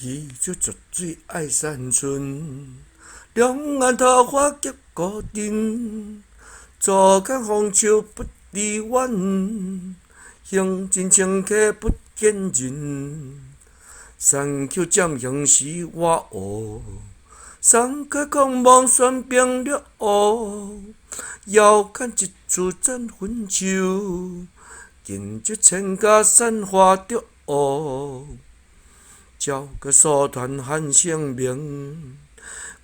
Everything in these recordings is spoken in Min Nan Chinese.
鱼洲濁水愛山村，兩岸桃花夾孤燈。坐看紅樹不離園，行盡清溪不見人。山丘漸行是我湖，山溪空望懸冰路。遙看一處斬魂樹，近日千家散花著。朝歌數團喊姓名，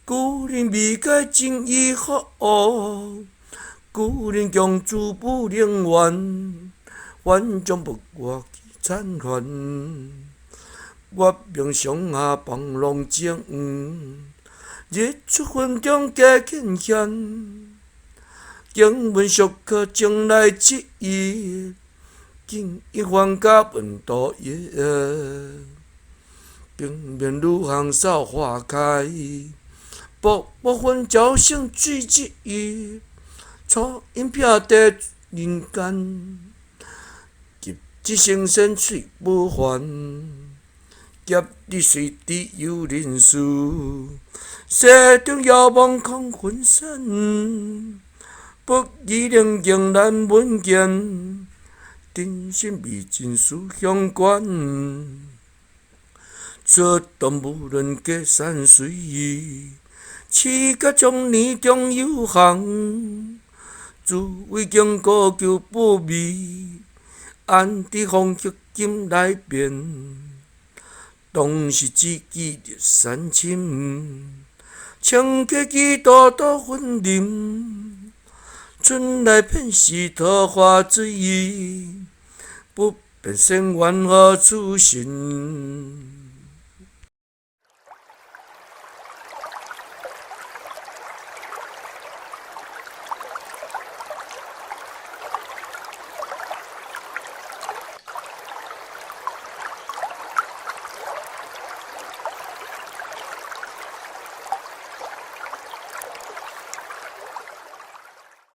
故人未解情意好。故人共住武陵源，還將不我去參還。月明松下放龍井，日出雲中加見險。經文俗可將來志，竟一還家問道業。冰面如行掃花開，瀑布分照成水質。初音撇地人間，急智成仙翠無還。劫日隨地有人事，世中遙望空分身。不疑寧靜難聞見，真心未盡思鄉關。出動無論隔山水，試覺終年中有行。自為經過求不味，安知風雪今來變？當時只記日山深，清溪幾度多分林。春來遍是桃花水，不辨仙緣何處尋？